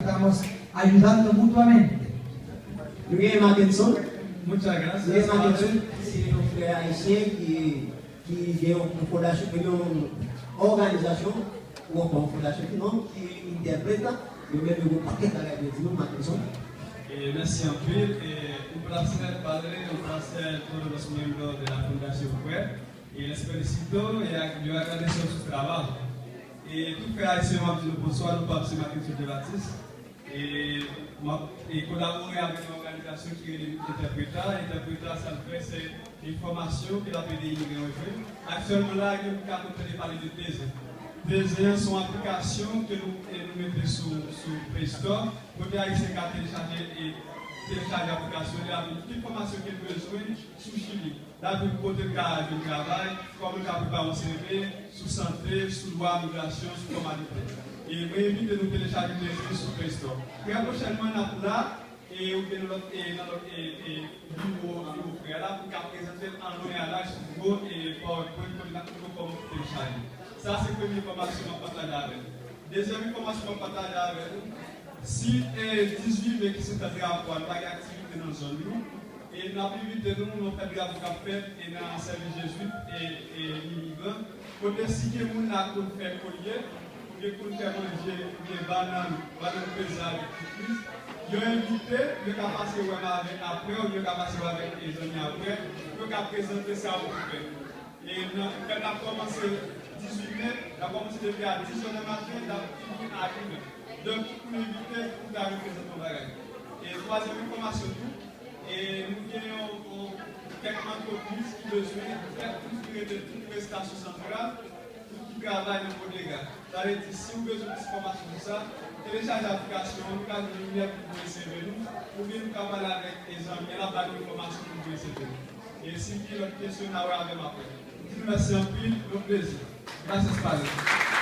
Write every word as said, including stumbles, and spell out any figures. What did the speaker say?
Estamos ayudando mutuamente. Nou gen Mackenson. Muchas gracias. Nou gen Mackenson. Se yon frè ayisyen ki ki gen yon fondasyon, ki gen yon òganizasyon ou ankò yon fondasyon ki non, ki entèprèt la. Yo menm yo gen yon pakèt bagay pou yo di nou, Mackenson. E mèsi anpil. E un placer, padre, un placer todos los miembros de la Fundación Frère. E les felicito y a- yo agradezco su trabajo. E tout frè ayisyen, m ap di nou bonswa, nou pa se Mackenson Jean-Baptiste. E m ap e kolabore avèk yon òganizasyon ki rele Entèpreta. Entèpreta, sa l fè, se enfòmasyon ke l ap ede imigran yo jwenn. Aktyèlman la, gen moun ka konn tande pale de Tezen. Tezen an se yon aplikasyon ke nou e nou mete sou sou Play Store. Kote ayisyen ka telechaje e telechaje aplikasyon li, avèk tout enfòmasyon ke l bezwen sou Chili. Dapre kote l ka jwenn travay, kòman l ka prepare yon C V, sou sante, sou lwa migrasyon, sou fòmalite. E mwen envite nou telechaje Tezen sou Play Store. Trè pwochènman n ap la e oubyen nan lòt e nan lòt e e biwo biwo frè la pou n ka prezante l an lon e an laj sou gwo e PowerPoint kote n ap montre w kòman pou telechaje. Sa se premye enfòmasyon m ap pataje avè nou. Dezyèm enfòmasyon m ap pataje avè nou, si e dizuit me ki se dat drapo a, nou pa gen aktivite nan zòn nou, e n ap envite nou nan fèt drapo k ap fèt e nan sèvis Jezwit e e imigran, kote si gen moun la konn fè kolye, oubyen konn fè manje, oubyen bannann, bannann peze avèk pikniz, yo envite, yo ka pase wè m avèk apre, oubyen yo ka pase wè avèk e zanmi apre, yo ka prezante sa yo fè. E nan fèt la kòmanse dizuit me, la kòmanse depi a diz è nan maten, la fini a inè. Donk, tout moun envite pou ta reprezante yon bagay. E twazyèm enfòmasyon tou, e nou gen yon, yon kèk antrepriz ki bezwen fè plis ki rete tout prestasyon santral, tout ki travay nan bodega. Sa vle di, si w bezwen plis enfòmasyon sou sa, telechaje aplikasyon an, nou ka jwenn limyè pou voye C V nou, oubyen nou ka pale avèk e zanmi an, l ap ba nou enfòmasyon pou voye C V nou. E si gen lòt kesyon, n a wè avè m apre. M di nou mèsi anpil, yon plezi. Gracias, Padre.